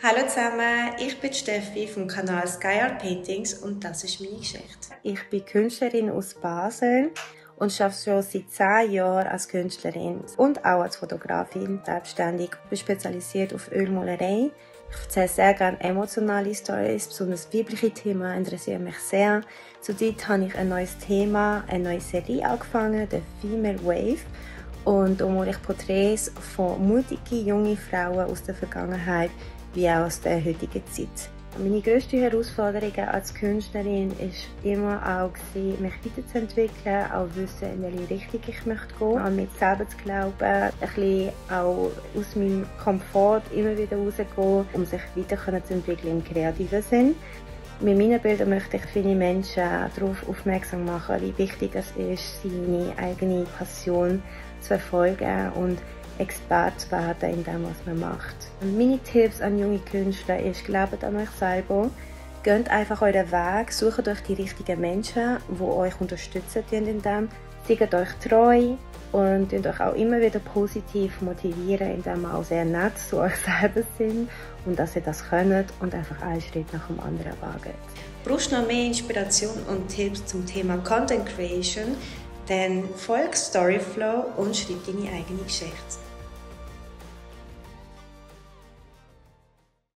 Hallo zusammen, ich bin Steffi vom Kanal Sky Art Paintings und das ist meine Geschichte. Ich bin Künstlerin aus Basel und arbeite schon seit 10 Jahren als Künstlerin und auch als Fotografin selbstständig. Ich bin spezialisiert auf Ölmalerei. Ich erzähle sehr gerne emotionale Stories, besonders weibliche Themen interessieren mich sehr. Zurzeit habe ich ein neues Thema, eine neue Serie angefangen, der Female Wave. Und da mache ich Porträts von mutigen jungen Frauen aus der Vergangenheit wie auch aus der heutigen Zeit. Meine grösste Herausforderung als Künstlerin war immer auch, mich weiterzuentwickeln, auch wissen, in welche Richtung ich möchte gehen. An mich selber zu glauben, ein bisschen auch aus meinem Komfort immer wieder rauszugehen, um sich weiterzuentwickeln im kreativen Sinn. Mit meinen Bildern möchte ich viele Menschen darauf aufmerksam machen, wie wichtig es ist, seine eigene Passion zu verfolgen und Experte zu werden in dem, was man macht. Und meine Tipps an junge Künstler ist, glaubt an euch selber, geht einfach euren Weg, sucht euch die richtigen Menschen, die euch unterstützen in dem, seid euch treu und euch auch immer wieder positiv motivieren, indem ihr auch sehr nett zu euch selber sind und dass ihr das könnt und einfach einen Schritt nach dem anderen wagt. Brauchst du noch mehr Inspiration und Tipps zum Thema Content Creation? Dann folg Storyflow und schreib deine eigene Geschichte.